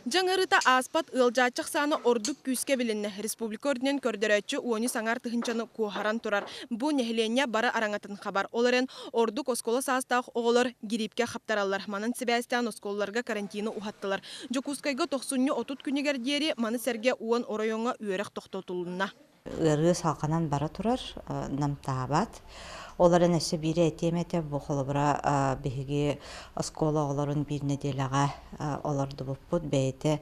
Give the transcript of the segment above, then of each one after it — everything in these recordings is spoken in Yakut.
Дьаҥ ыарыыта ааспат ыалдьааччы ахсаана ордук күүскэ билиннэ. Республика үрдүнэн көрдөрөөччү уонүс аҥаар тыһыынчаны куоһаран турар. Бу нэһилиэнньэ бары араҥатын хабар. Ол эрэн, ордук оскуола саастаах оҕолор гириипкэ хаптараллар. Манан сибээстээн оскуолаларга карантины уһаттылар. Дьокуускайга тохсунньу 30 күнүгэр диэри маны сэргэ 10 оройуоҥҥа үөрэх тохтотулунна. Ыарыы салҕанан бара турар, намтаабат. Ол эрэн өссө биири этиэм этэ, бу холобура биһиги оскуола оҕолорун биир нэдиэлэҕэ олордубуппут бэйэтэ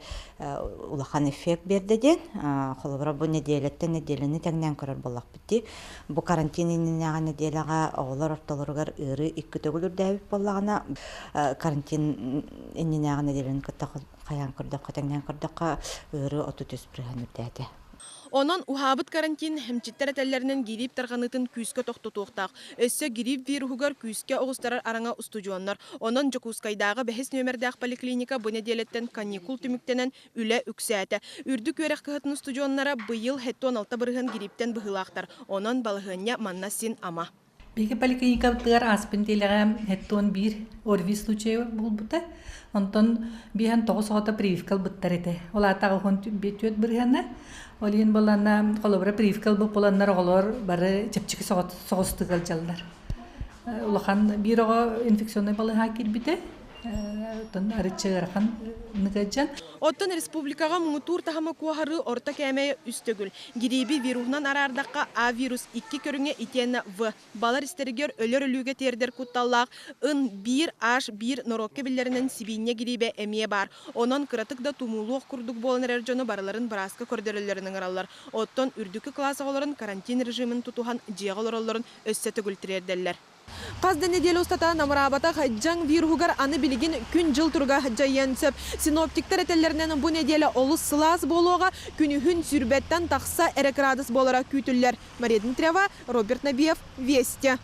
улахан эффект биэрдэ диэн. Холобура бу нэдиэлэттэн нэдиэлэни тэҥнээн көрөр буоллахпыт дии. Бу карантин иннинээҕи нэдиэлэҕэ оҕолор ортолоругар ыарыы икки төгүл үрдээбит буоллаҕына, карантин иннинээҕи нэдиэлэни кытта хайаан көрдөххө, тэҥнээн көрдөххө, ыарыы 33 бырыһыан үрдээтэ. Онон уһаабыт карантин эмчиттэр этэллэринэн гириип тарҕаныытын күүскэ тохтотуохтаах. Өссө гириип вируһугар күүскэ оҕустарар араҥа устудьуоннар. Онон Дьокуускайдааҕы бэһис нүөмэрдээх поликлиника бу нэдиэлэттэн каникул түмүктэнэн үлэ үксээтэ. Үрдүк үөрэх кыһатын устудьуоннара быйыл 76% гирииптэн быһыылаахтар. Онон балаһыанньа манна син ама. Биһиги поликлиникабытыгар ааспын диэлэҕэ 71 ОРВИ случайа буолбута. Онтон биэһэн тоҕус оҕото прививка ылбыттар этэ. Ол аата аҕыһын түөрт бырыһыана. Ол иһин буоллаҕына, холобура прививка ылбыт буоланнар оҕолор бары чэпчэки соҕустук ыалдьаллар. Улахан биир оҕо инфекционнай балыыһаҕа киирбитэ. Оттон арычча ыарахан ныгыадьан. Оттон республикаҕа муҥутуур таһыма куоһарыы орто кээмэйэ үс төгүл. Гирииби вируһунан араардахха А вирус икки көрүҥэ итиэннэ В балар истэригэр өлөр өлүүгэ тиэрдэр кутталлаах Н биир H биир норуокка биллэринэн сибиинньэ гириибэ эмиэ баар. Онон кыратык да тумуулуох курдук буолан эрэр дьону барыларын бырааска көрдөрөллөрүн ыҥыраллар. Оттон үрдүкү кылаас оҕолорун карантин режимин тутуһан дьиэҕэ олороллорун өссө төгүл тириэрдэллэр. Хас да нэдиэлэ устата намыраабатах дьаҥ вируһугар аны билигин күн-дьыл туруга дьайыан сөп. Синоптиктар этэллэринэн, бу нэдиэлэ олус сылаас буолуоҕа, күнүһүн сүүрбэттэн тахса эрэ кыраадыс буолара күүтүллэр. Мария Дмитриева, Роберт Набиев, Вести.